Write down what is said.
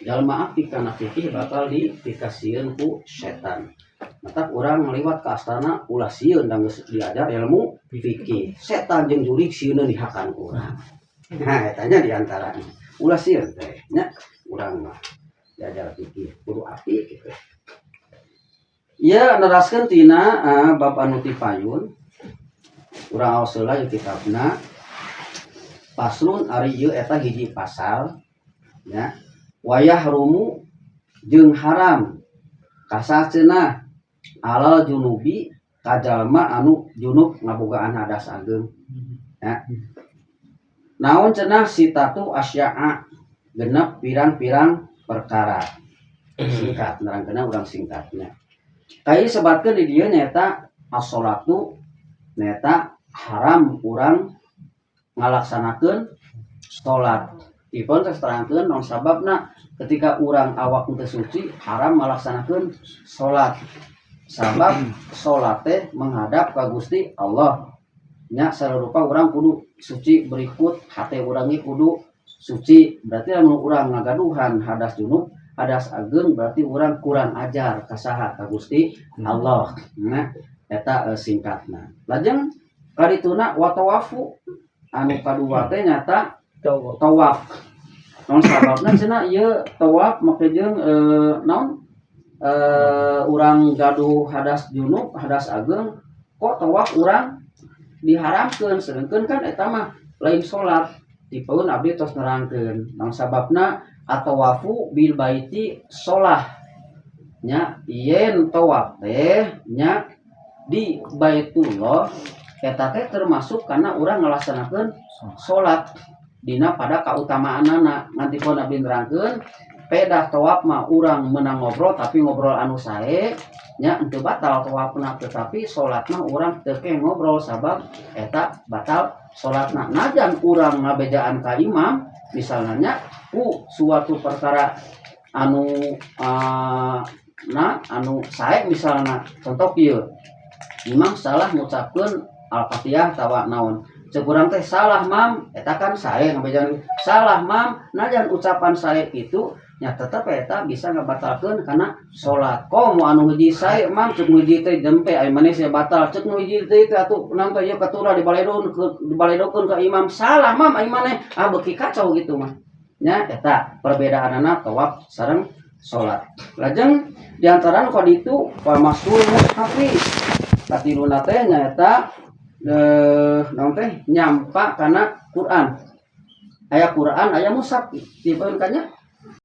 Jalma apik kana fikih bakal dipikasieun ku setan. Matak urang ngaliwat ka astana ulah sieun da geus diajar ilmu fikih. Setan jeung jurig sieun dihakan ku urang. Nah, eta nya diantaranya. Ulah sieun teh nya urang mah diajar fikih kudu apik gitu. Ieu neraskeun tina bab anu ti payun. Urang aos heula ieu kitabna. Faslun, ari ieu eta hiji pasal nya. Wayahrumu, jeung haram kasa cenah, alal junubi, ka jalma anu junub, ngabogaan hadas ageung ya. Naon cenah? Sittatu asya'a, genep pirang-pirang perkara. Singkat nerangkeunna urang, singkatnya kai sebatkeun di dieu nyaeta as-sholatu, nyaeta haram urang ngalaksanakeun salat. Ipon terus terangkeun naon sababna ketika urang awak teu suci haram ngalaksanakeun salat, sabab salat teh menghadap ka Gusti Allah nya. Sarupa urang kudu suci, berikut hate urang ge kudu suci. Berarti lamun urang ngagaduhan hadas junub, hadas ageung, berarti urang kurang ajar ka saha? Ka Gusti Allah. Nah, eta singkatna. Lajeng kadituna wa tawafu, anu kadua teh nyata tawaf. Naon sababna cenah ieu tawaf make jeung naon urang gaduh hadas junub, hadas ageung, kok tawaf urang diharamkeun, sedengkeun kan eta mah lain salat? Tipeun abdi tos nerangkeun naon sababna. At-tawafu bil baiti sholah nya, yen tawaf teh nya di Baitullah eta teh termasuk karena urang ngalaksanakeun salat dina pada kautamaanana. Nanti pun abdi nerangkeun pedah tawaf mah urang menang ngobrol, tapi ngobrol anu sae nya, henteu batal tawafna. Tetapi salat mah urang teu ngobrol, sabab eta batal salatna. Najan urang ngabejaan ka imam misalnya nya, ku suatu perkara anu nah anu sae, misalnya contoh kieu, imam salah ngucapkeun Al-Fatihah tawa naon, cek urang teh, "Salah, Mam." Eta kan sae ngabejaan, "Salah, Mam." Najan ucapan sae itu nya, tetep eta bisa ngabatalkeun karena salat. Komo anu hiji, "Sae, Mam," cek nu hiji teh, "Jempe ai maneh sia batal." Cek nu hiji teh atuh naon teh ieu katura dibaledokeun ka imam, "Salah, Mam, ai maneh." Ah, beuki kacau gitu mah nya. Eta perbedaanana tawaf sareng salat. Lajeng diantara nu itu wa masul mushafi, katiluna teh nyaeta naon teh, nyampa kana Quran. Aya Quran, aya mushaf tipe kanya.